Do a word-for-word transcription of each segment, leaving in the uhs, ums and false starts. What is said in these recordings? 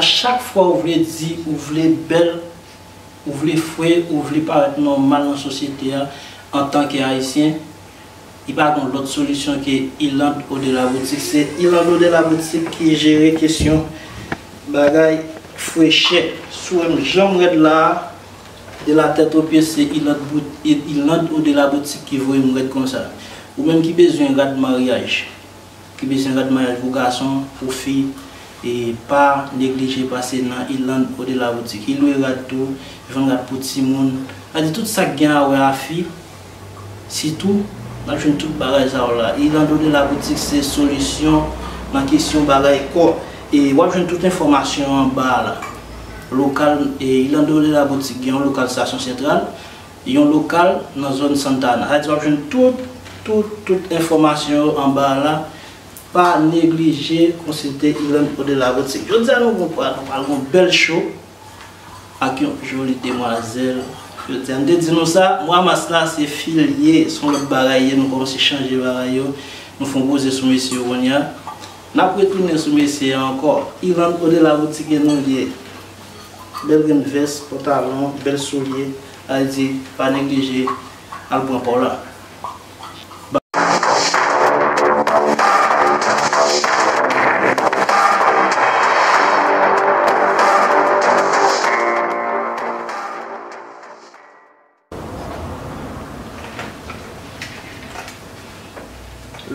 Chak fwa ou vle di, ou vle bèl, ou vle fre, ou vle parèt nòmal nan sosyete a antanke Ayisyen, li pa gen lòt solisyon ke Irlande Au Delà Boutique. Se Irlande Au Delà Boutique ki jere kesyon bagay frechè. Si w wè m jan m rèd la a, de la tèt o pye, se Irlande Bout-, Irlande Au Delà Boutique ki voye m rèd konsa. Ou menm ki bezwen rad maryaj, ki bezwen rad maryaj pou gason, pou fi, e pa neglije pase nan Irlande Au Delà Boutique. Li lwe rad tou, li vann rad pou timoun. Sa di tout sa k gen a wè a fi, sitou, n ap jwenn tout bagay sa yo la. Irlande Au Delà Boutique se solisyon nan kesyon bagay kò. E w ap jwenn tout enfòmasyon anba a la. Lokal, e Irlande Au Delà Boutique gen yon lokal Stasyon Sentral, yon lokal nan zòn Santa Ana. Sa di w ap jwenn tout, tout, tout enfòmasyon yo anba a la. Pa neglije konsilte Irlande Au Delà Boutique. Jodi a nou gon pral, nou pral gon bèl show ak yon joli demwazèl. Jodi a m te di nou sa, mwa mas la se fi l ye, se yon lòt bagay ye, nou kòmanse chanje bagay yo, nou fè yon poze sou mesye yo kounye a. N ap retounen sou mesye a ankò. Irlande Au Delà Boutique e nou l ye. Bèl grenn vès, pantalon, bèl soulye, sa vle di pa neglije al pran pa w la.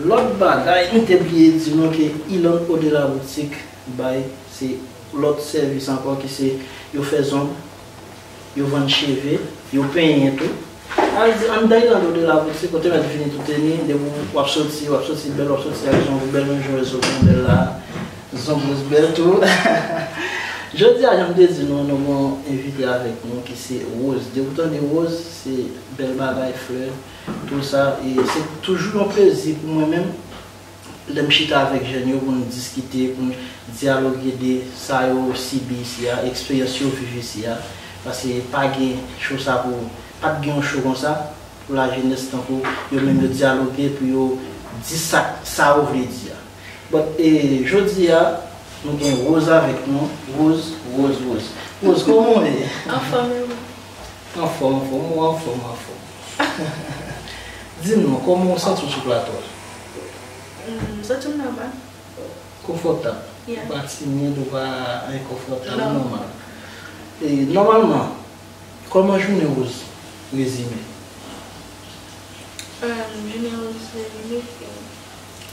Lòt bagay, m te bliye di nou ke Irlande Au Delà Boutique bay se lòt sèvis ankò ki se yo fè zong, yo vann cheve, yo penyen tou. Sa vle di anndan Irlande Au Delà Boutique, ou te mèt vini tout teni, depi w ap soti, w ap soti bèl, w ap soti ak zong ou bèl, menm jan w wè zong mwen bèl la, zong Rose bèl tou. Jodi a, jan m te di nou, nou gon envite avèk nou ki se Rose. Depi w tande Rose, se bèl bagay, flè, tou sa. E se toujou yon plezi pou mwen menm, lè m chita avèk jèn yo pou n diskite, pou n dyaloge de sa yo sibi isi a, eksperyans yo viv isi a. Paske pa gen cho sa pou, pa t gen yon cho konsa pou lajenès tankou yo menm yo dyaloge, pou yo di sa, sa yo vle di a. But, e, jodi a, nou gen Rose avèk nou. Rose, Rose, Rose. Rose, kòman w ye? Anfòm, e ou? Anfòm, anfòm, ou anfòm, anfòm. Di m non, kòman w santi w sou plato a? M santi m nòmal. Konfòtab. Yeah. Ou pa timid, ou pa enkonfòtab, ou nòmal. E, nòmalman, kòman jounen Rose rezime? Em, jounen Rose rezime, se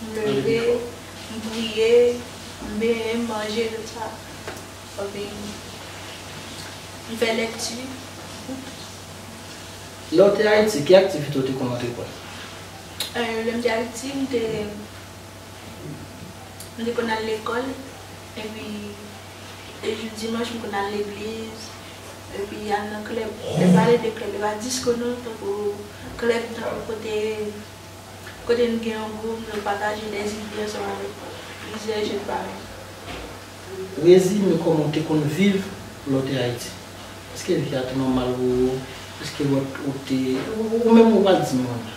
m leve, m priye, m benyen, m manje, tout sa. Epi, m fè lekti. Lè w te Ayiti, ki aktivite w te konn antreprann? Eh, lè m te Ayiti, m te, m te konn al lekòl, epi, e jou dimanch, m konn al legliz, epi al nan klèb. Lè m pale de klèb, e pa disko non, tankou klèb, tankou kote Kote n gen yon gwoup, nou pataje dèzide ansanm avèk plizyè jèn parèy. Rezime kòman w te konn viv lè w te Ayiti. Èske vi a te nòmal pou ou? Èske ou, ou te, ou, ou menm ou pa di moun?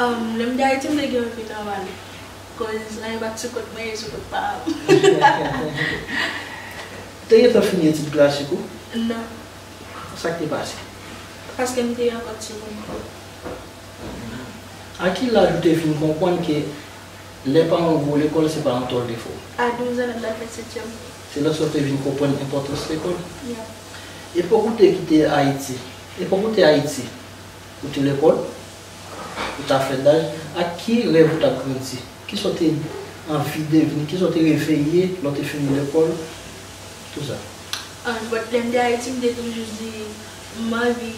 Um, lè m te Ayiti, m te gen yon vi nòmal. Koz anyen pa t sou kont mwen, e sou kont paran m. Ou te gentan fini etid klasik ou? Non. Sa k te pase? Paske m te ankò timoun. A ki laj ou te vin konprann ke lè paran w voye w lekòl, se pa yon tò l te fè w? A douz an, lè m t al fè setyèm. Se lè sa w te vin konprann enpòtans lekòl? Yeah. Epòk ou te kite Ayiti, epòk ou te Ayiti, ou te lekòl, ou t ap fè daj, ak ki rèv ou t ap grandi? Kisa w te anvi devni? Kisa w te reveye lè w te fini lekòl? Tout sa. Ah, but lè m te Ayiti, m te toujou di, m anvi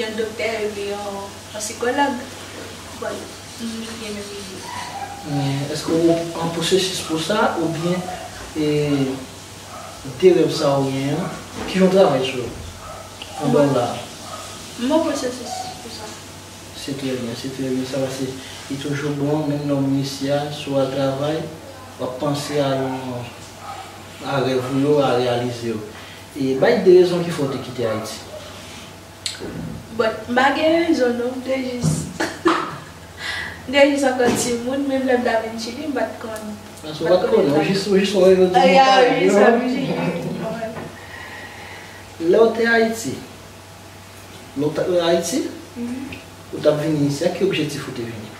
yon doktè epi yon, yon sikològ. But, m toujou gen menm ide. Men, èske w an pwosesis pou sa, oubyen, e, de rèv sa ou genyen an, ki jan w travay sou yo? Pandan w la. M an pwosesis pou sa. Se trè byen, se trè byen sa, paske li toujou bon, menm lè w isi a, si w al travay, w ap panse a yon, a rèv ou yo, a reyalize yo. E bay de rezon ki fè w te kite Ayiti. Bon, m pa gen rezon non, m te jis, m te jis ankò timoun, menm lè m t ap vin Chili, m pa t konn Paske ou pa t konnen, ou jis, ou jis wè yo di nou pale, wi. Lè w te Ayiti, lè w t ap Ayiti, ou t ap vini isi, ak ki objektif ou te vini?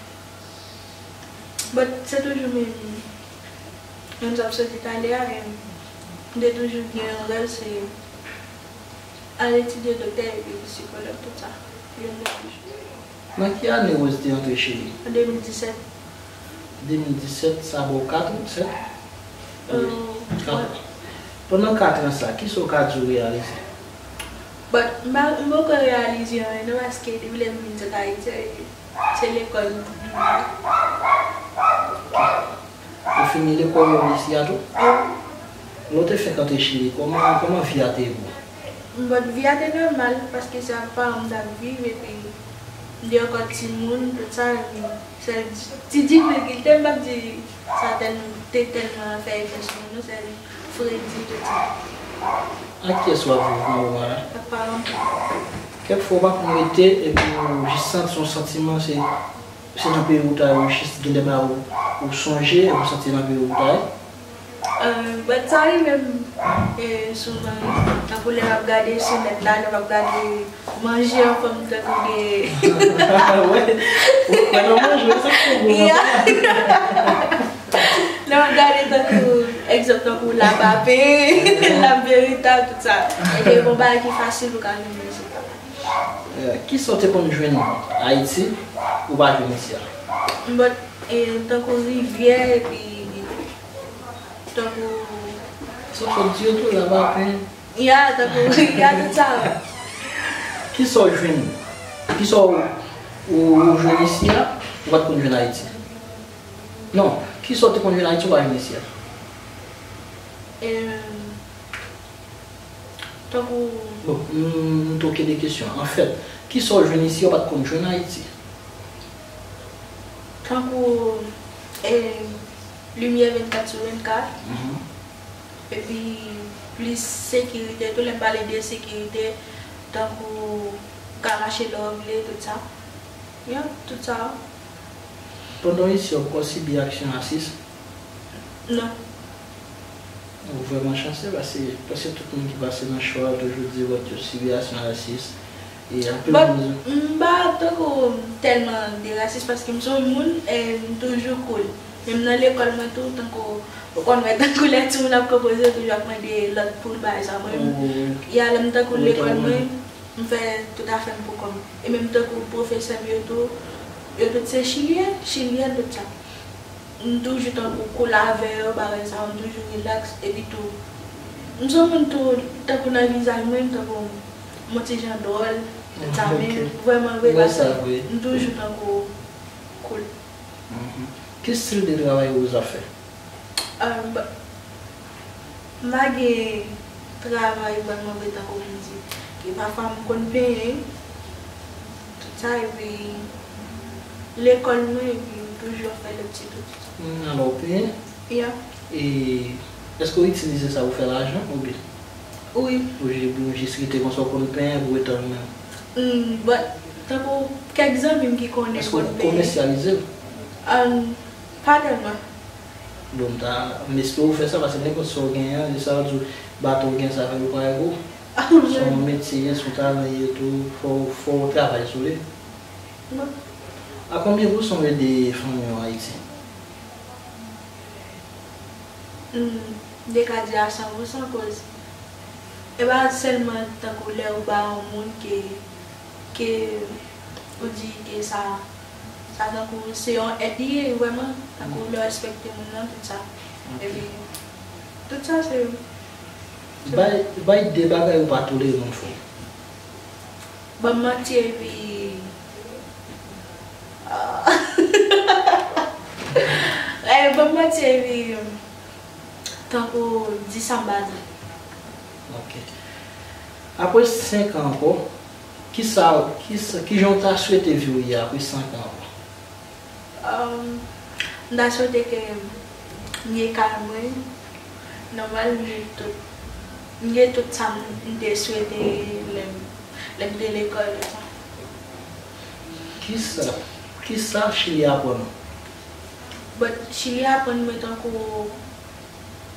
But se toujou menm, menm sa m sot di talè a, men m te toujou gen yon rèv, se al etidye doktè epi sikològ, tout sa. Youn de toujou. Nan ki ane Rose te antre Chili? An de mil disèt. De mil disèt, sa ba w kat an, sèt? Euh, kat an. Pandan kat an sa, kisa w ka di w reyalize? But m pa, m poko reyalize anyen non, paske depi lè m vin sot Ayiti, se lekòl m vin. Ou fini lekòl ou isi a tou? Wi. Lè w te fenk antre Chili, kòman, kòman vi a te ye pou ou? But vi a te nòmal, paske se ak paran m t ap viv, epi m te ankò timoun, tout sa, epi sèl ti difikilte, m p ap di sa tèlman, te tèlman fè efè sou mwen, non, sèl fredi, tout sa. Ak kiyès w ap viv nan moman la? Ak paran m. Kèk fwa w pa konn rete, epi w jis santi yon santiman, se Se nan peyi w ta ye, ou jis gen de bagay ou, ou sonje, ou santi nan peyi w ta ye? Euh, but sa rive m, e, souvan, wi. Tankou lè m ap gade sou nèt la, lè m ap gade manje an fòm tankou de Wi, ou kwè nan manje, wi, sa k fè bon. Yeah. Lè m ap gade tankou, egzanp, tankou lapape, la verita, tout sa. E gen bon bagay ki fasil ou ka jwenn isit. Eh, kisa w te konn jwenn Ayiti, ou pa jwenn isi a? But, eh, tankou rivyè, epi tankou Sa w sot di yo tou, lapapen. Ya, tankou, ya, tout sa. Kisa w jwenn? Kisa w, ou, ou jwenn isi a, ou pa t konn jwenn Ayiti? Non, kisa w te konn jwenn Ayiti, ou pa jwenn isi a? Em, Tankou Bon, m, m twoke de kesyon. Anfèt, kisa w jwenn isi, ou pa t konn jwenn Ayiti? Tankou, e, limyè vennkat sou vennkat. Mhm. Epi plis sekirite tou, lè m pale de sekirite, tankou ka mache lè w vle, tout sa. Ya, tout sa. Pandan w isi, ou poko sibi aksyon rasis? Non. Ou vrèman chanse, paske, paske tout moun ki pase nan cho a toujou di lòt yo sibi aksyon rasis. E anpil But moun m pa tankou tèlman de rasis, paske m se yon moun, e, m toujou cool. Menm nan lekòl mwen tou, tankou, ou konn wè tankou lè timoun ap konpoze, yo toujou ap mande lòt pou l bay sa. Mwen, Wi, wi. Ya, lè m tankou Wi, lekòl tankou mwen, mwen. M fè tout afè m pou kò m. E menm tankou pwofesè m yo tou, yo tout se chilyen, chilyèn, tout sa. M toujou tankou cool avè yo, bagay sa yo, m toujou rilaks, epi tou, m se yon moun tou, tankou nan vizaj mwen, m tankou m yon ti jan dwòl, tout sa, men Ok. vrèman vre, M wè sa vre. m toujou tankou cool. Mhm. Ki stil de travay Rose ap fè? Ah, m pa, m pa gen travay vrèman vre tankou m di. E pafwa m konn penyen, tout sa, epi lekòl mwen, epi m toujou ap fè lòt ti tou. Hmm, alò, w penyen? Ya. E èske w itilize sa pou fè lajan, oubyen? Wi. Ou ji-, ou jis rete konsa, w konn penyen pou rete an menm? Hmm, but, tankou kèk zanmi m ki konnen Èske w konn penyen. komesyalize l? Ah, pa tèlman. Bon, m ta, m espere w fè sa, paske nenpòt sa w genyen an, se sa yo di w, baton w gen sa fè yo parèt gwo. Se yon metye, se yon talan ye tou, fò, fò w travay sou li. Bon. A konbyen pousan w ede fanmi w Ayiti? Hmm, m te ka di a san pousan, koz e pa sèlman tankou lè ou ba yon moun ke, ke ou di ke sa, sa tankou se yon èd li ye vrèman, tankou lè w respekte moun nan, tout sa. Ok. Epi, tout sa se, se Bay, bay de bagay ou pa tolere moun fè w. Ban m manti epi, ah. Eh, ban m manti epi, tankou di sa m pa di. Ok. Apre senk an ankò, kisa, kisa, kijan w ta swete vi w ye apre senk an ankò? Um, m ta swete ke m gen kay mwen, nòmal, m gen tout, m gen tout sa m, m te swete lè m, lè m te lekòl, tout sa. Kisa, kisa Chili aprann ou? But Chili aprann mwen tankou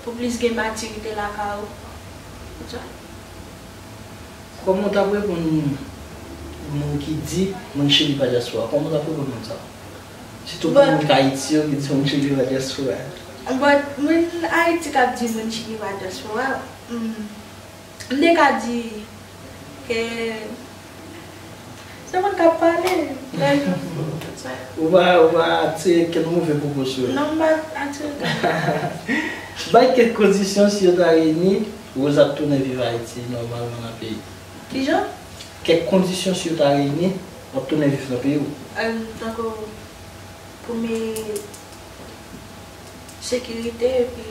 pou plis gen matirite lakay ou. Konsa. Kòman w t ap reponn moun ki di moun Chili pa dyaspora? Kòman w t ap reponn moun sa? Sitou pou moun k Ayiti yo ki di moun Chili pa dyaspora. But moun Ayiti k ap di moun Chili pa dyaspora, hmm, m te ka di ke se moun k ap pale. Ou pa, ou pa tire kenn move pwopo sou yo. Non, m pa atire kenn. Bay kèk kondisyon, si yo ta reyini, Rose ap tounen viv Ayiti nòmalman nan peyi. Kijan? Kèk kondisyon, si yo ta reyini, w ap tounen viv nan peyi w. Tankou premye sekirite, epi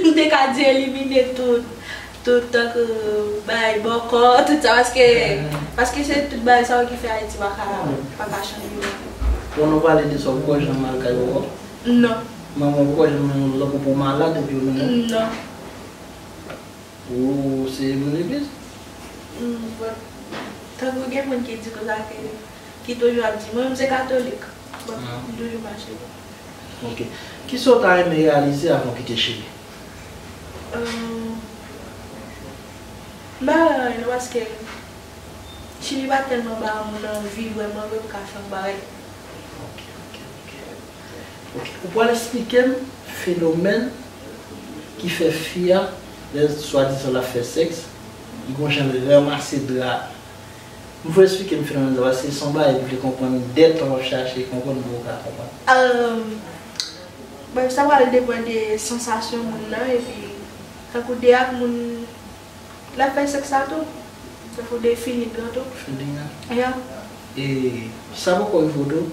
m te ka di elimine tout, tout tankou bay bòkò, tout sa, paske, paske se tout bagay sa yo ki fè Ayiti pa ka, pa ka chanje. Bon, nou pale de sa, ou poko janm al kay bòkò? Non. Manman ou poko janm mennen w lòt bò pou w malad epi yo mennen w? Non. Ou se moun legliz? Tankou gen moun ki di konsa ke, ki toujou ap di, mwen menm se katolik. Bon, m toujou mache. Ok. Kisa w ta renmen reyalize avan w kite Chili? M pa renmen anyen non paske Chili pa tèlman ba moun anvi vrèman vre pou ka fè yon bagay. Ok, ok, ok. Ok, ou pral esplike m fenomèn ki fè fi a, lè swadizan l ap fè sèks, li gon jan l ranmase dra a. M vle esplike m fenomèn sa, paske se yon bagay m vle konprann, dè tan w ap chache konprann pou w ka konprann. Bon, sa pral depann de sansasyon moun nan, epi tankou de ak moun l ap fè sèks la tou. Tankou de feeling lan tou. Feeling lan. Yeah. E sa poko rive w tou,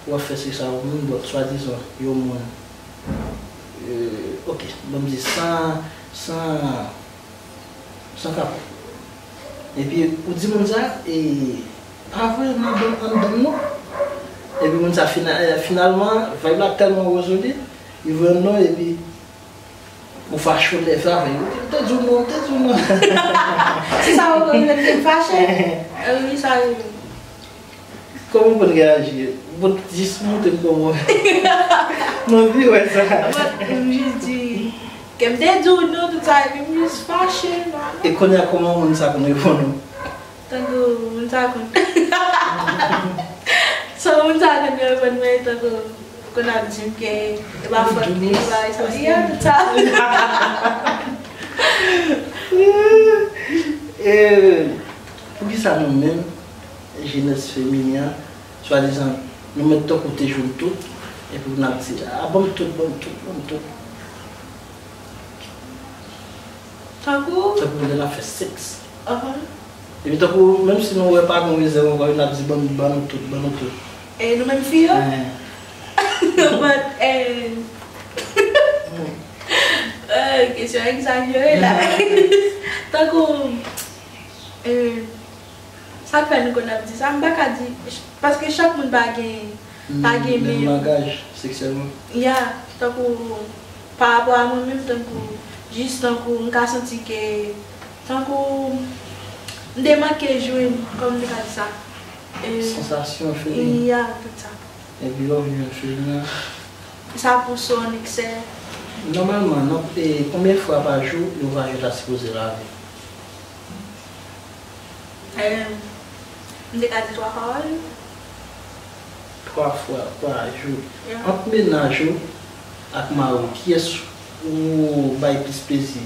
w ap fè sèks avèk moun, but swadizan yon moun, ok, ban m di san, san, san kapòt. Epi ou di moun sa, e pa vre m ap ban m anndan non. Epi moun sa fina, finalman, vibe la tèlman wozoli, li voye m non, epi ou fache w lève avè l. M te di w non, m te di w non. Se sa ou konn mete m fache? Wi, sa rive. Kòman w konn reyaji? Bon, jis montre m kòman. M anvi wè sa. M jis di ke m te di w non, tout sa, epi m jis fache. E kounye a, kòman moun sa konn reponn ou? Tankou moun sa konn. So, moun sa konn reponn mwen tankou konn ap di m ke e pa fòt li, e pa responsabil, tout sa. E poukisa nou menm, jenès feminen an, swadizan, nou mèt tankou te jwenn tout, epi n ap di, a, ban m tout, ban m tout, ban m tout. Tankou? Tankou lè n ap fè sèks. Epi tankou, menm si nou wè pa gen rezèv ankò, n ap di, ban m, ban nou tout, ban nou tout. E nou menm fi yo? But, eh, kesyon egzajere la. Tankou, eh, sa k fè nou konn ap di sa, m pa ka di, paske chak moun pa gen, pa gen menm langaj seksyèlman. Ya, tankou, pa rapò a mwen menm, tankou, jis tankou, m ka santi ke, tankou, m te manke jwenn, kòman m te ka di sa? Sansasyon, feeling. Ya, tout sa. Epi lè w vin jwenn feeling lan. Sa pouse w an eksè. Nòmalman, nan, e, konbyen fwa pa jou yon vajen ta sipoze lave? Em, m te ka di twa fwa pa jou. Twa fwa pa jou. Ant mennaj ou ak mari w, kiyès ou bay plis plezi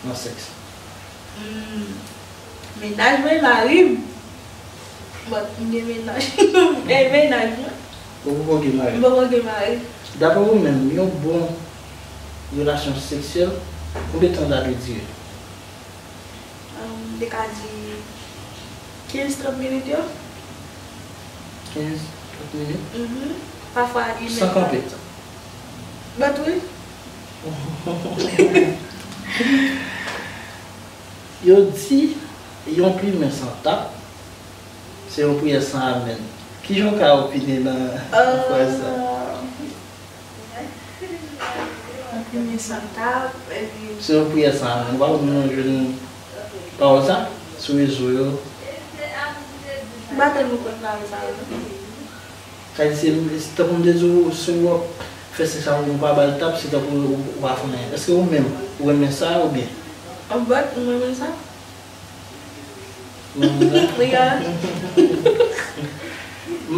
nan sèks? Hmm. Mennaj mwen, mari m. But m gen mennaj. M gen mennaj mwen. Ou poko gen mari? M poko gen mari. Daprè ou menm, yon bon relasyon seksyèl, konbyen tan l ta dwe dire? M te ka di kenz, trant minit yo. Kenz, trant minit? Mhm. Pafwa inè. San kanpe. But wi. Yo di yon plimen san tap se yon priyè san amèn. Kijan w ka opine nan fraz sa? Yon plimen san tap, epi. Se yon priyè san amèn. Ou pa konn nou jwenn pawòl sa sou rezo yo? M pa tèlman konn pawòl sa yo non. Se, se tankou m te di w, si w ap fè sèks avè l, ou pa ba l tap, se tankou ou, ou pa fè anyen. Èske ou menm, ou renmen sa oubyen? An bòt, mwen renmen sa. Ou renmen sa? Wi, a.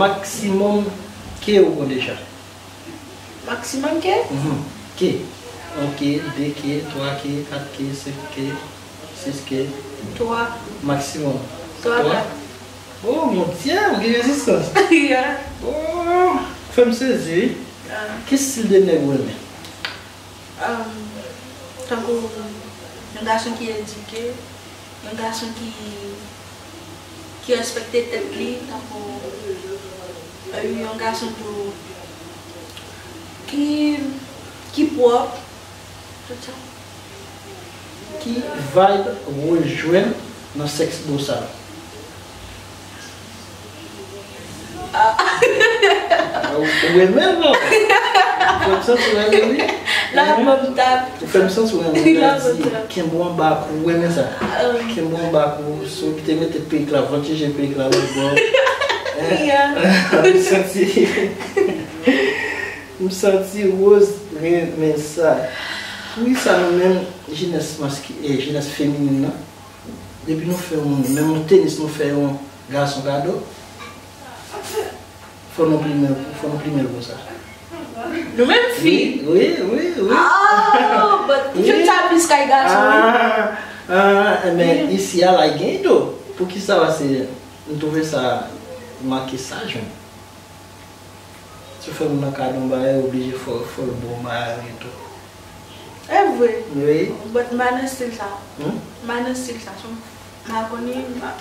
Maksimòm ke ou pran deja? Maksimòm ke? Mhm. Ke. Yon ke, de ke, twa ke, kat ke, senk ke, sis ke. Twa. Maksimòm. Twa. Twa? Oh, mon Dieu, ou gen rezistans. Yeah. Oh, fè m sezi, wi. Ah. Ki stil de nèg ou renmen? Um, tankou yon gason ki edike, yon gason ki, ki respekte tèt li, tankou, euh, yon gason tou ki, ki pwòp, tout sa. Ki vibe ou jwenn nan sèks bosal? Ah. Ou, ou renmen l, non? Ou fè m santi ou renmen li. La, bon, tap. Ou fè m santi ou renmen li. La, bon, tap. Kenbe w anba kou, ou renmen sa. Ah, wi. Kenbe w anba kou, si w kite mete perik la, voltije perik la lòt bò. Hein? Yeah. M santi, m santi Rose renmen sa. Poukisa nou menm, jenès maski-, eh, jenès feminin nan, depi nou fè yon, menm yon tenis nou fè yon gason kado, fò nou plimen, fò nou plimen l konsa. Nou menm fi? Wi, wi, wi, wi. Oh, but wi. Fi sa plis kay gason, wi. Ah, ah, men isi a la gen do. Poukisa? Pase m twouve sa make sa jwenn. Si w fè moun nan kado yon bagay, ou oblije fò, fò l bon bagay etou. E vre. Wi. But m pa nan stil sa. Hmm? M pa nan stil sa. So, m pa konnen, m pa.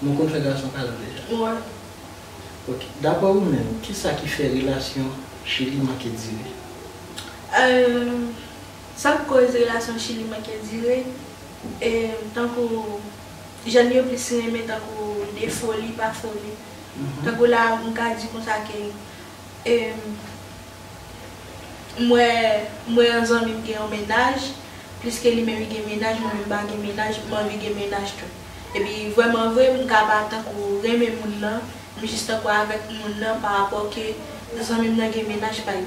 Men w konn fè gason kado deja? Wi. Ok. Daprè ou menm, kisa ki fè relasyon Chili manke dire? Euh, sa k koz relasyon Chili manke dire, e, tankou jèn yo plis renmen tankou de foli pa foli. Mhm. Tankou la, m ka di konsa ke, em, m wè, m wè yon zanmi m gen yon mennaj, pliske li menm li gen mennaj, mwen menm m pa gen mennaj, m anvi gen mennaj tou. Epi vrèman vre, m ka pa tankou renmen moun nan, m jis tankou avèk moun nan pa rapò ke zanmi m nan gen mennaj pa l.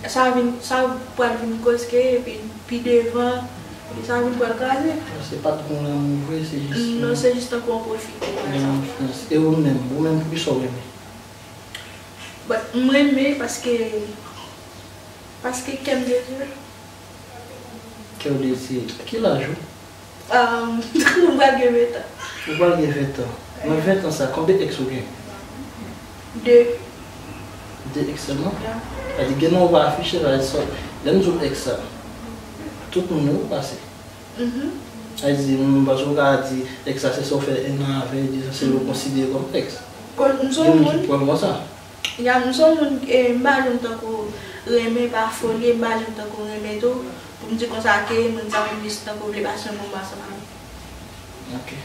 Sa vin, sa pral vin koz ke, epi pi devan, epi sa vin pral kraze. Se pa t gon lanmou vre, se jis. Non, se jis tankou yon pwofite, pa egzanp. Yon enfliyans. E ou menm, ou menm poukisa w renmen? But m renmen paske, paske kè m dezire. Kè w dezire. Ki laj ou? Um, m pral gen ven tan. Ou pral gen ven tan. Nan ven tan sa, konbyen ex ou gen? De. De ex sèlman? Yeah. Sa di gen non ou pa afiche, sa di sa. Lè m di w ex sa, tout moun yo pase. Mhm. Sa di, m panse ou ka di ex sa se sa w fè en an avè, di sa se yo konsidere kòm ex. Gen moun ki pran l konsa. Ya, m se yon moun, eh, m pa janm tankou renmen pa foli, m pa janm tankou renmen tou, pou m di konsa ke moun sa menm jis tankou vle pase yon moman ansanm avè m. Ok.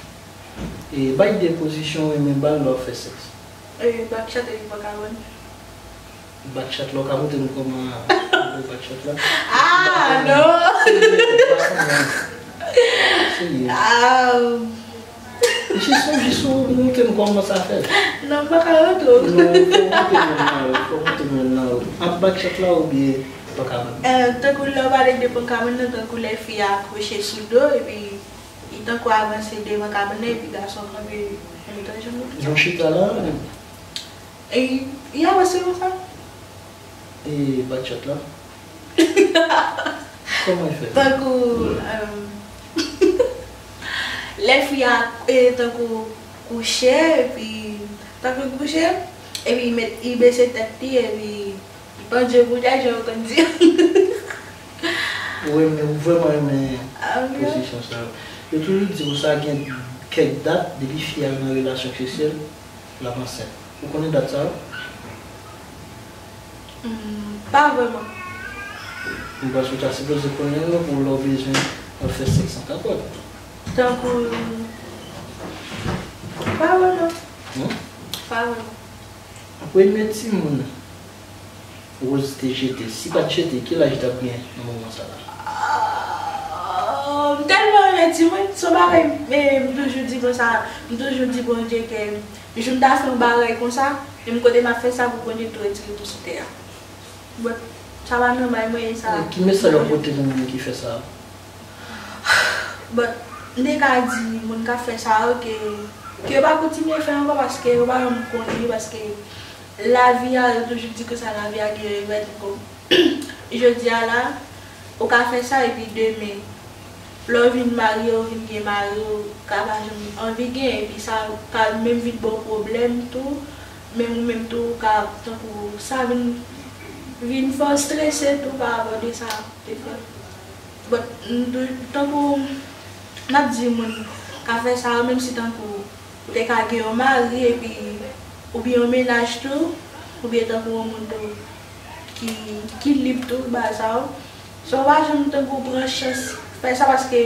E bay de pozisyon ou renmen ba l lè w ap fè sèks? Eh, backshot epi pankabann. Backshot la, ou ka montre m kòman ou fè backshot la? Ah, non! Serye, pa sanble. Serye. Ah. Jis ou, jis ou montre m kòman sa fèt. Non, m pa ka rantre w. Non, fò w montre m nan ou, fò w montre m nan ou. Ap backshot la oubyen pankabann? Eh, tankou lè w pale de pankabann nan, tankou lè fi a akwoche sou do, epi li tankou avanse devan kabann nan, epi gason kanpe nan mitan janm li. Jan w chita la, e, li avanse konsa. E backshot la? Kòman l fè? Tankou, um, lè fi a, e, tankou kouche, epi, tankou kouche, epi li met, li bese tèt li, epi li pandye pou tèt, jan yo konn di. Ou renmen, ou vrèman renmen pozisyon sa yo. Yo toujou di konsa gen kèk dat, depi fi a nan relasyon seksyèl, l ap ansent. Ou konnen dat sa yo? Hmm, pa vrèman. M panse ou ta sipoze konnen yo pou lè w bezwen al fè sèks an kapòt. Tankou, pa vrèman. Hmm? Pa vrèman. Premye timoun Rose te jete, si pa t jete, ki laj li t ap gen nan moman sa la? Ah, m tèlman renmen timoun, se yon bagay, men m toujou di konsa, m toujou di Bondye ke jou m ta fè yon bagay konsa, Menm kote m ap fè sa pou Bondye tou retire m sou tè a. But sa pa nòmal, mwen, sa. Ki mesaj w ap pote pou moun ki fè sa? But m te ka di moun k ap fè sa yo ke, ke yo pa kontinye fè ankò, paske yo pa janm konnen, paske lavi a, yo toujou di konsa, lavi a gen remèd ankò. Jodi a la, ou ka fè sa epi demen, lè w vin marye, ou vin gen mari, ou ka pa janm anvi gen, epi sa ka menm vin ba w pwoblèm tou, menm ou menm tou, ou ka, tankou sa vin, vin fè w strese tou pa rapò de sa w te fè. But, m tou, tankou, n ap di moun ka fè sa yo, menm si tankou ou te ka gen yon mari, epi, oubyen yon mennaj tou, oubyen tankou yon moun tou ki, ki lib tou, bagay sa yo. So, w pa janm tankou pran chans fè sa, paske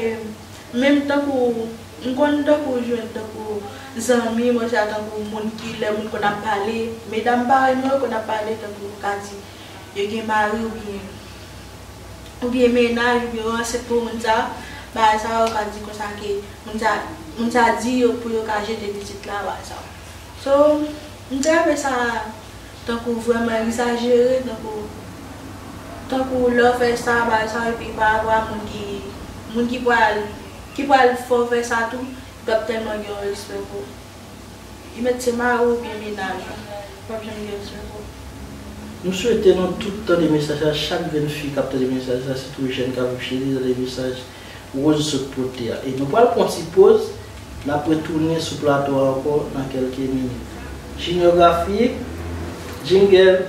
menm tankou, m konn tankou jwenn tankou zanmi, mwen sa tankou moun ki, lè moun konn ap pale, medam parèy nou yo konn ap pale tankou yo ka di, yo gen mari oubyen, oubyen mennaj, oubyen yo ansent pou moun sa, bagay sa yo ka di konsa ke moun sa, moun sa di yo pou yo ka jete pitit la, bagay sa yo. So, m te twouve sa tankou vrèman egzajere, tankou, tankou lè w fè sa, bagay sa yo, epi pa rapò a moun ki, moun ki pral, ki pral fè w fè sa tou, li p ap tèlman gen yon respè pou ou. Li mèt se mari w oubyen mennaj ou, li p ap janm gen respè pou ou. Nou swete nou tout tande mesaj sa, chak grenn fi k ap tande mesaj sa, sitou jèn k ap viv Chili, tande mesaj Rose sot pote a. E nou pral pran ti poz, n ap retounen sou plato a ankò nan kèlke minit. Junior Graphic, jingle.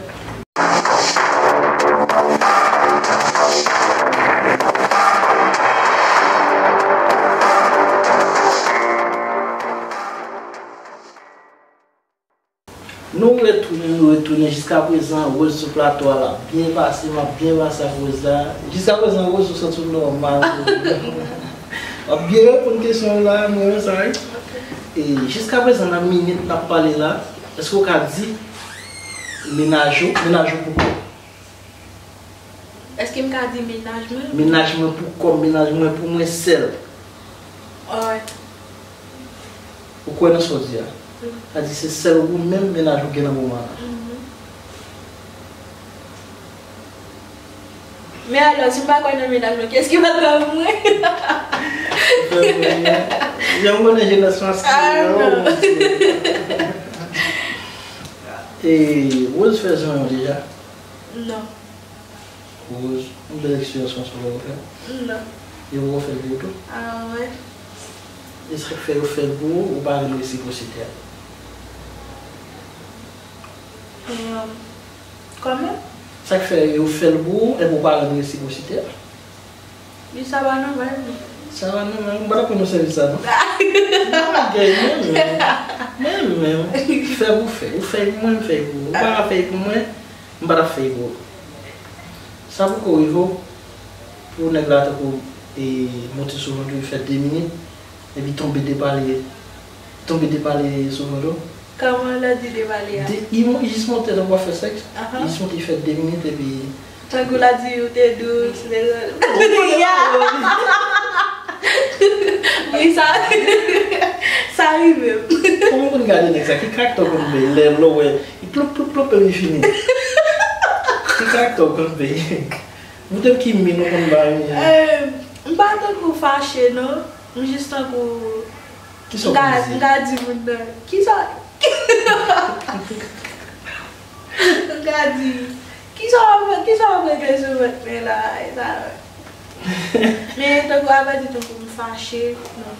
Nou retounen, nou retounen. Jiskaprezan, Rose sou plato a, l ap byen pase, m ap byen pase ak Rose la. Jiskaprezan, Rose, ou santi w nòmal. W ap byen reponn kesyon yo la, mwen renmen sa, wi. E jiskaprezan, nan minit n ap pale la, èske w ka di mennaj ou, mennaj ou pou kò w? Èske m ka di mennaj mwen? Mennaj mwen pou kò m, mennaj mwen pou mwen sèl. Alright. Ou kwè nan sa w di a? Wi. Sa di se sèl ou menm mennaj ou gen nan moman la. Mhm. Men alò, si m pa kwè nan mennaj mwen, kiyès ki pral kwè pou mwen? Jan m konnen jenès maskilen yo. Ah, non. E, Rose fè zanmi w deja? Non. Rose, yon bèl eksperyans konsa ou poko fè? Non. Yo poko fè l pou ou tou? Ah, wè. E sa k fè yo fè l pou ou, ou pa rann resipwosite a? Ehm, kòman? Sa k fè yo fè l pou ou, epi ou pa rann resipwosite a? Li sa pa nòmal, non. Sa pa nòmal, m pa t ap rann ou sèvis sa, non. Non, bagay, mwen menm. Mwen menm. Fè pou fè. Ou fè pou mwen, m fè pou ou. Ou pa ka fè pou mwen, m pa t ap fè pou ou. Sa poko rive w pou nèg la tankou, e, monte sou vant ou, fè de minit, epi tonbe depale, tonbe depale sou vant ou? Kòman lè w di depale a? De, li mon-, li jis monte tankou w ap fè sèks, li jis monte, li fè de minit, epi tankou l ap di ou te dous, men... Wi, sa, sa rive m. Kòman w konn gade nèg sa? Ki karaktè w konn bay lè, lè w wè li ploup, ploup, ploup, epi fini? Ki karaktè w konn bay? Poutèt ki min ou konn bay? Eh, m pa tankou fache, non. M jis tankou... Kisa w ka di? M ka di moun nan, kisa, m ka di, kisa w ap, kisa w ap regle sou vant mwen la, e sa. Men tankou, avèdi, tankou m fache, non.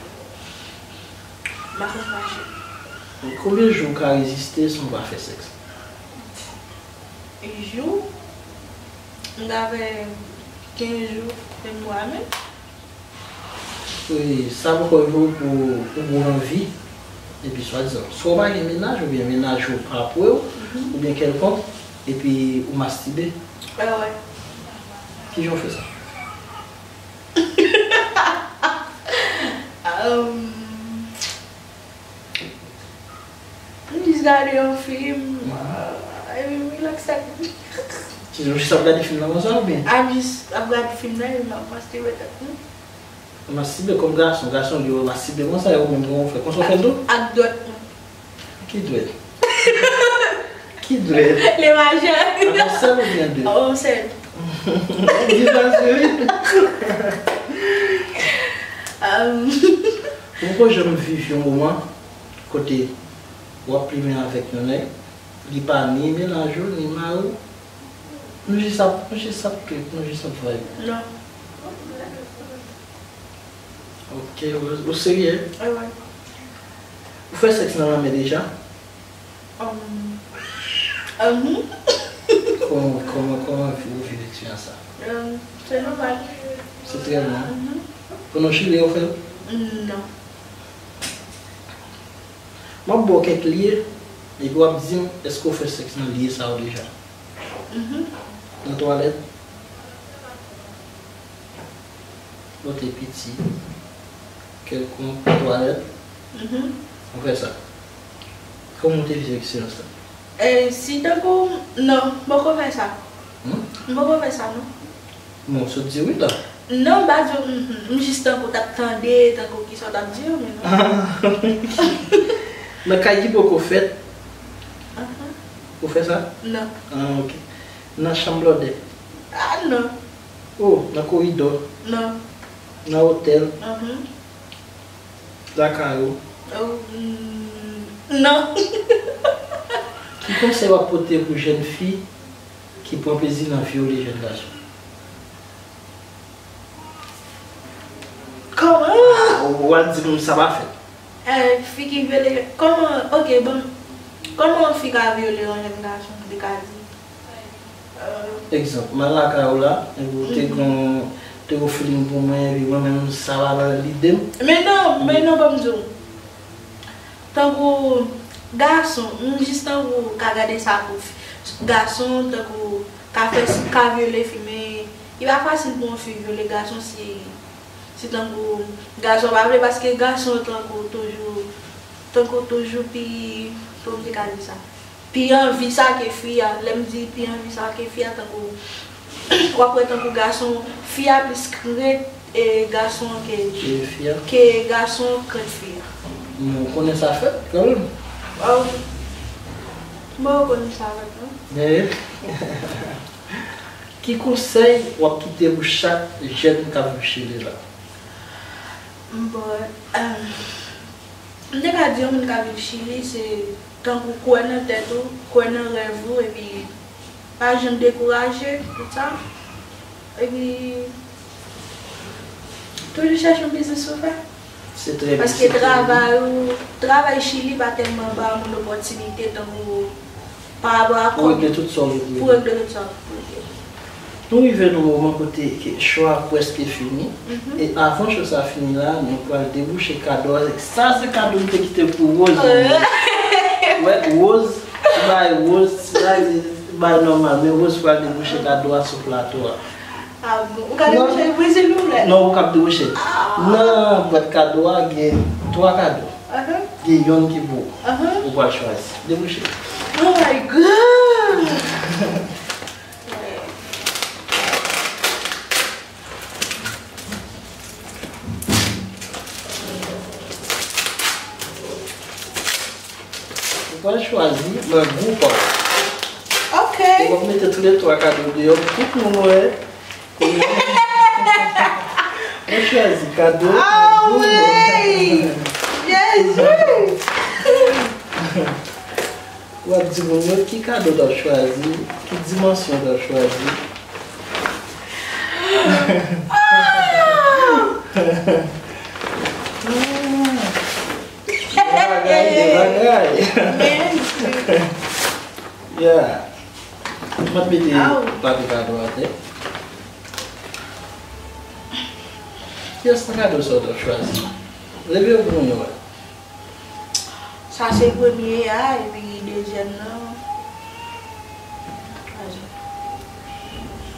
M pa konn fache. Konbyen jou w ka reziste san w pa fè sèks? Jou? M ka fè kenz jou, yon mwa menm. Wi, sa poko rive w pou ou gen anvi, epi swadizan, swa w pa gen mennaj, oubyen mennaj ou pa pre w, oubyen kèlkonk, epi ou mastibe. Ah, wè. Kijan w fè sa? Ehm, M jis gade yon fim, epi m rilakse ak... Ou jis ap gade fim nan konsa oubyen? M jis ap gade fim nan epi m ap mastibe tèt mwen. Mastibe kòm gason, gason yo mastibe konsa, e ou menm kòman w fè? Konsa w fè l tou? Ak dwèt mwen. Ki dwèt? Ki dwèt? Le majè. Ak yon sèl oubyen de? Yon sèl. Di pa seri. Um, Ou poko janm viv yon moman kote w ap plimen avèk yon nèg, li pa ni mennaj ou, ni mari w, nou jis ap, nou jis ap trip, nou jis ap vibe. Non. Ok, ou, ou serye? Wi, wi. Ou fè sèks nan lanmè deja? Um, um. Kòman, kòman, kòman ou viv eksperyans sa? Um, se nòmal. Se trè bon. Mhm. Pandan w chile, ou fè l? Non. M ap ba w kèk lye, epi w ap di m èske w fè sèks nan lye sa yo deja. Mhm. Nan twalèt? Lè w te piti, kèlkonk twalèt, mhm, ou fè sa. Kòman w te viv eksperyans la? E si tankou, non, m poko fè sa. Hmm? M poko fè sa, non. Bon, w sot di wi la. Non, m pa di w, mhm, m jis tankou t ap tande, tankou kisa w t ap di yo, men non. Nan kay ki poko fèt, aha, ou fè sa? Non. Ah, ok. Nan chanm blòdè? Ah, non. Oh, nan koridò? Non. Nan otèl? Mhm. Lakay ou? Oh, mm, non. Ki konsèy w ap pote pou jèn fi ki pran plezi nan vyole jèn gason? Kòman? Ah, ou al di m sa pa fèt. Eh, fi ki vyole, kòman, ok, bon, kòman yon fi ka vyole yon jèn gason, li ka di? Eh, egzanp, m al lakay ou la, epi w te, mhm, gon, te gon feeling pou mwen, epi mwen menm, sa pa nan lide m. Men non, men non, ban m di w. Tankou gason, m jis tankou ka gade sa pou fi, gason, tankou ka fè, ka vyole fi, men li pa fasil pou yon fi vyole gason si, si tankou gason pa vle, paske gason tankou toujou, tankou toujou pi, kòman m te ka di sa? Pi anvi sa ke fi a. Lè m di pi anvi sa ke fi a, tankou, w ap wè tankou gason, fi a plis krent, e, gason an ke, ke fi a, ke gason krent fi a. Men w konnen sa fèt, kanmenm. Oh, m poko konnen sa fèt, non. Men, ki konsèy w ap kite pou chak jèn k ap viv Chili la? Bon, em, m te ka di yon moun k ap viv Chili, se tankou kwè nan tèt ou, kwè nan rèv ou, epi pa janm dekouraje, tout sa. Epi, toujou chèche yon biznis pou fè. Se trè byen, se trè byen. Paske travay ou, travay Chili pa tèlman ba moun opòtinite tankou pa rapò a kòb. Pou regle tout sa w vle pou regle. Pou regle tout sa w vle pou regle. Nou rive nan moman kote ke show a prèske fini. Mhm. E avan show sa fini la, nou pral debouche kado a. Sa se kado m te kite pou Rose. Euh. Wè, Rose, bay Rose, bay, bay nòmal, men Rose pral debouche kado a sou plato a. Ah bon? Ou ka debouche l pou Brezil ou vle? Non, ou k ap debouche. Ah. Nan bwat kado a, gen twa kado. Aha. Gen yonn ki pou ou. Aha. Ou pral chwazi. Debouche. Oh my God! Ou pral chwazi nan gwoup ou. Ok. Ou pral mete tou le twa kado deyò pou tout moun wè. Ou chwazi kado. Ah wi! Jezi! W ap di moun yo ki kado w t ap chwazi, ki dimansyon w t ap chwazi. Ah! Bèl bagay, bèl bagay. Mèsi. Yeah. M ap mete papye kado atè. Kiyès nan kado sa w t ap chwazi? Leve yo pou nou wè. Sa se premye a, epi dezyèm nan.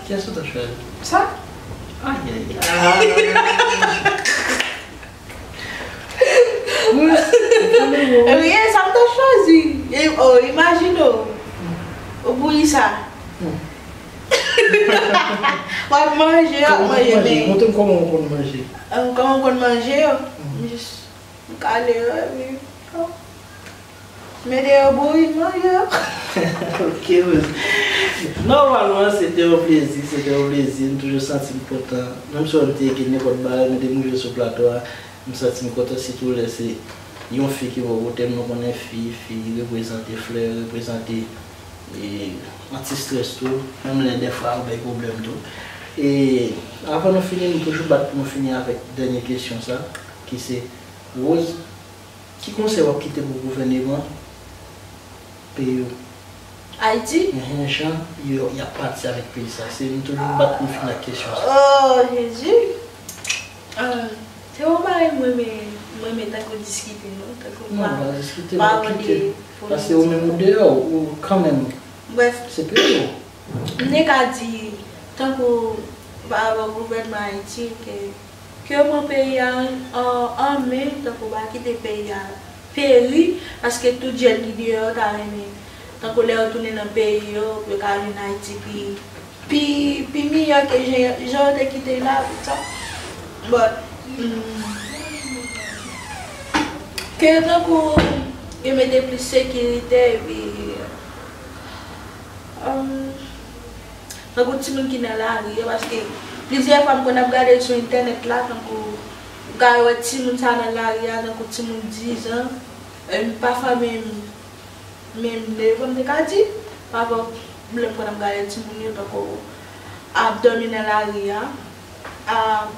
Kiyès ou t ap chwazi? Sa. Ayayay. Wi, sa m t ap chwazi. E, oh, imajine w. Ou bouyi sa. Hmm. W ap manje, w ap manje, men. Montre m kòman ou konn manje. Kòman m konn manje yo? Hmm. M jis kale yo, epi, oh. Mete yo bouri, manje yo. Ok, Rose. Nòmalman, se te yon plezi, se te yon plezi. M toujou santi m kontan. Menm si m te gen nenpòt bagay, men depi m rive sou plato a, m santi m kontan, sitou lè se yon fi ki bò kote m. Nou konnen fi, fi reprezante flè, reprezante e, anti-strès tou, menm lè dèfwa ou bay pwoblèm tou. E avan nou fini, nou toujou bat pou nou fini avèk dènye kesyon sa, ki se, Rose, ki konsèy w ap kite pou gouvèneman peyi w? Ayiti? Enhen, jan yo, y ap pati avèk peyi sa. Se nou toujou bat pou nou fini ak kesyon sa. Oh, Jezi. Ah, se yon bagay mwen renmen, mwen renmen tankou diskite, non? Tankou Non, pa diskite, pa pa kite. de Paske ou menm ou deyò, ou kanmenm. Bref, Se peyi w. m te ka di, tankou pa rapò gouvènman Ayiti, ke, ke yo pran peyi a an, an men, tankou pa kite peyi a peri, paske tout jèn ki deyò yo ta renmen, tankou lè yo tounen nan peyi yo, pou yo ka jwenn Ayiti pi, pi, pi miyò ke jan, jan yo te kite l la, tout sa. But, mm, ke tankou yo mete plis sekirite, epi, um, tankou timoun ki nan lari yo, paske plizyè fwa m konn ap gade sou entènèt la, tankou ou ka wè timoun sa nan lari a, tankou timoun diz an, e pafwa menm, menm nevan m te ka di, pa rapò lè m konn ap gade timoun yo, tankou ap dòmi nan lari a, ap,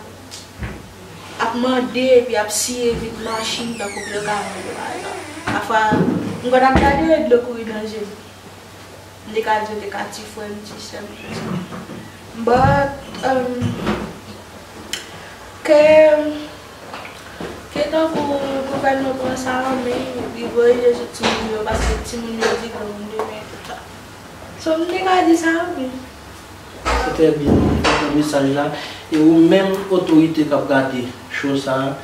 ap mande, epi ap siye vit machin, tankou pou yo ka manje, pa egzanp. Pafwa, m konn ap gade yo, dlo kouri nan je m. M te ka di yo te ka ti frè m, ti sè m, tout sa. But, um, ke, ke tankou gouvènman pran sa an men, epi voye yo sou timoun yo, paske timoun yo di granmoun demen, tout sa. So, m te ka di sa an men. Se trè byen, nou konprann mesaj la. E ou menm, otorite k ap gade show sa a,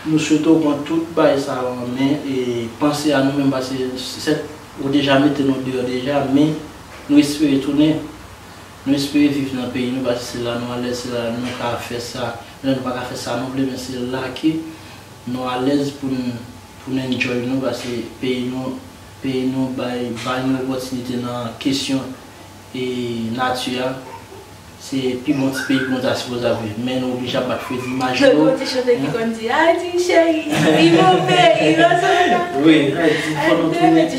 nou swete w pran tout bagay sa yo an men e panse a nou menm, paske sèt ou deja mete nou deyò deja, men nou espere tounen. Nou espere viv nan peyi nou, paske se la nou alèz, se la nou ka fè sa. Lè nou pa ka fè sa nou vle, men se la ke nou alèz pou n, pou n enjoy nou, paske peyi nou, peyi nou bay, bay nou opòtinite nan kesyon e nati a. Se pi bon ti peyi Bondye a sipoze ap viv. Men nou oblije ap bat fredi. Imajine w. Gen yon ti chante ki konn di, Ayiti cheri, pi bon peyi nan zòn nan. Wi, Ayiti, fò nou tounen.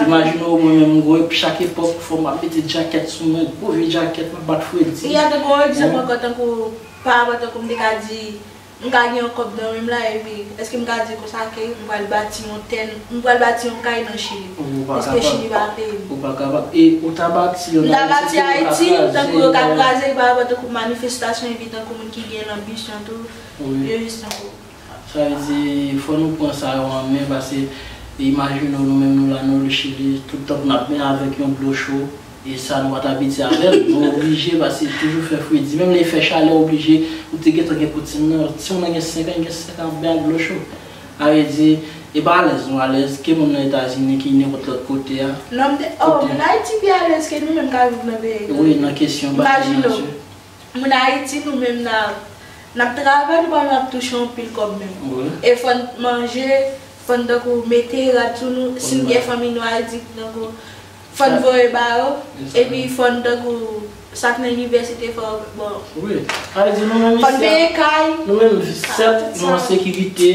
Imajine w, mwen menm, mwen, chak epòk, fò m ap mete djakèt sou mwen, gwo vye djakèt, m ap bat fredi. Wi, a tankou yon egzanp ankò, tankou, pa rapò tankou m te ka di, m ka gen yon kòb nan men m la, epi, èske m ka di konsa ke m pral bati yon tèn, m pral bati yon kay nan Chili? Ou pa kapab. Èske Chili pa peye m? Ou pa kapab. E ou ta bati yon Ayiti, tankou yo ka kraze, pa rapò tankou manifestasyon, epi tankou moun ki gen lanbisyon tou, yo jis tankou. Sa vle di, fò nou pran sa yo an men, paske imajine w, nou menm nou la, nou Chili, tout tan n ap men avèk yon dlo cho, e sa nou pa t abitye avè l, nou oblije, paske toujou fè fredi. Menm lè fè chalè, oblije, ou te gentan gen koutim nan, timoun nan gen senk an, gen senk an ap ben ak dlo cho. Sa vle di, e pa alèz nou alèz, ke moun nan Etazini, ki nenpòt lòt kote a. Non, m te, oh, moun Ayiti pi alèz ke nou menm k ap viv nan peyi nou. Wi, nan kesyon batay nati. Moun Ayiti, nou menm, n ap, n ap travay, nou pa menm ap touche yon pil kòb menm. Wi. E fò n manje, fò n tankou mete rad sou nou, si n gen fanmi nou Ayiti, tankou, fò n voye ba yo, epi fò n tankou, sa k nan inivèsite, fò, bon. Wi. Sa vle di nou menm isi a, fò n peye kay, nou menm, sèt, nou an sekirite,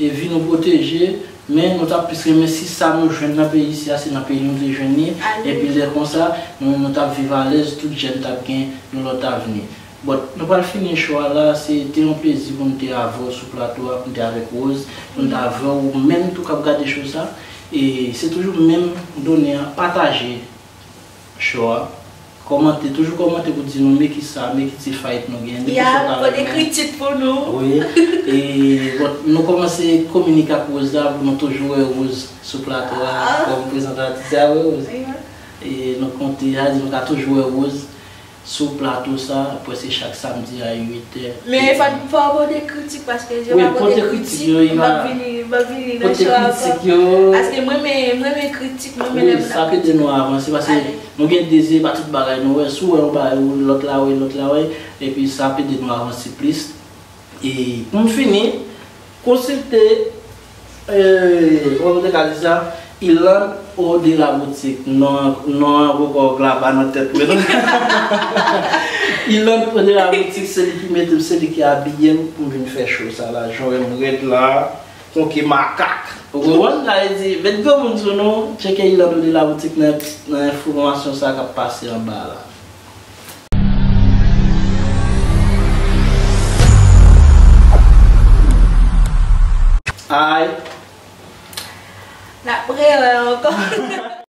e vi nou pwoteje, men nou t ap plis renmen si sa nou jwenn nan peyi isi a, se nan peyi nou te jwenn li, epi lè konsa, nou menm nou t ap viv alèz, tout jèn t ap gen yon lòt avni. Bon, nou pral fini show a la, se te yon plezi pou m te avè w sou plato a, pou m te avèk Rose, pou m te avè w, ou menm tou k ap gade show sa, e se toujou menm donnen an, pataje show a. Kòmante, toujou kòmante pou di nou men kisa, men ki ti fight nou gen, men ki sa w ta renmen. Ya, pote kritik pou nou. Wi. E, bon, nou kòmanse kominike ak Rose la pou nou toujou wè Rose sou plato a, kòm prezantatris a, wi, Rose. E nou konte a, di nou ka toujou wè Rose sou plato sa, prèske chak samdi a uit è. Men fò, fò w pote kritik, paske si w pa pote kritik, m p ap vini, m p ap vini nan show a ankò. Pote kritik yo. Paske mwen renmen, mwen renmen kritik, mwen renmen lè moun ap kritike. Wi, sa k ede nou avanse, paske nou gen de zye, pa tout bagay nou wè. Si w wè yon bagay, ou lòt la wè, lòt la wè, epi sa ap ede nou avanse plis. E pou m fini, konsilte Eee, kòman m te ka di sa? Iland Odela Boutique. Non, non an poko glaba nan tèt mwen. Iland Odela Boutique, se li ki mete m, se li ki abiye m pou m vin fè show sa la. Jan w wè m rèd la, konke makak. Ou konprann? Sa vle di, met granmoun sou nou, tcheke Iland Odela Boutique nan, nan enfòmasyon sa k ap pase anba la. Ay. N ap rewè ankò.